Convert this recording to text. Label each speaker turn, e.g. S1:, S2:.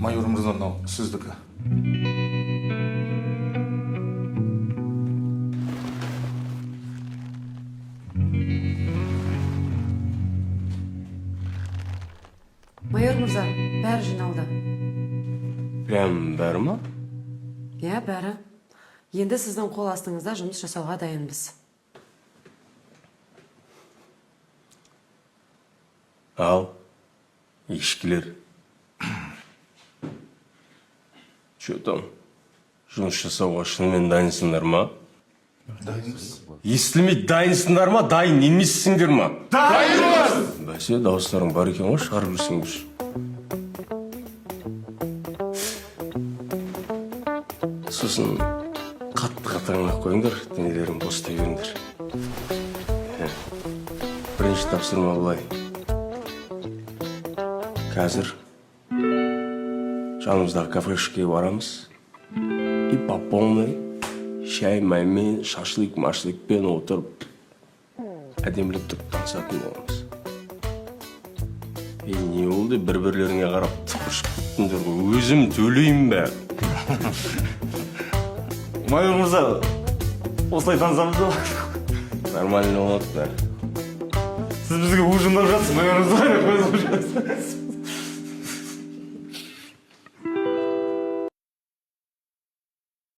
S1: Майор мырза, мынау сіздікі.
S2: Майор мырза, бәрі жиналды.
S3: Прям бәрі ма?
S2: Иә, бәрі. Енді сіздің қол астыңызда жұмыс жасауға дайынбыз.
S3: Ал, ешкілер. Че там? Жұмыс жасауға шынымен дайынсыңдар ма?
S1: Дайынбыз.
S3: Естілмей, дайынсыңдар ма, дайын емессіңдер ма? Дайынбыз! Бәсе, дауыстарың бар екен ғой, шығарып жүрсеңдерші. Сосын қатты қатаңдап қойыңдар, денелерін бостай беріңдер. Ә, бірінші тапсырма былай. Қазір жанымыздағы кафешкеге барамыз и по полной шай маймен, шашлык машлыкпен отырып, әдемілеп тұрып танысатын боламыз. Ей, не болды, бір бірлеріңе қарап тыпыршып кеттіңдер ғой? Өзім төлеймін бе?
S4: Майор мырза, осылай танысамыз ба?
S3: Нормально болады бәрі.
S4: Сіз бізге ужиндап жатсыз, майор мырза.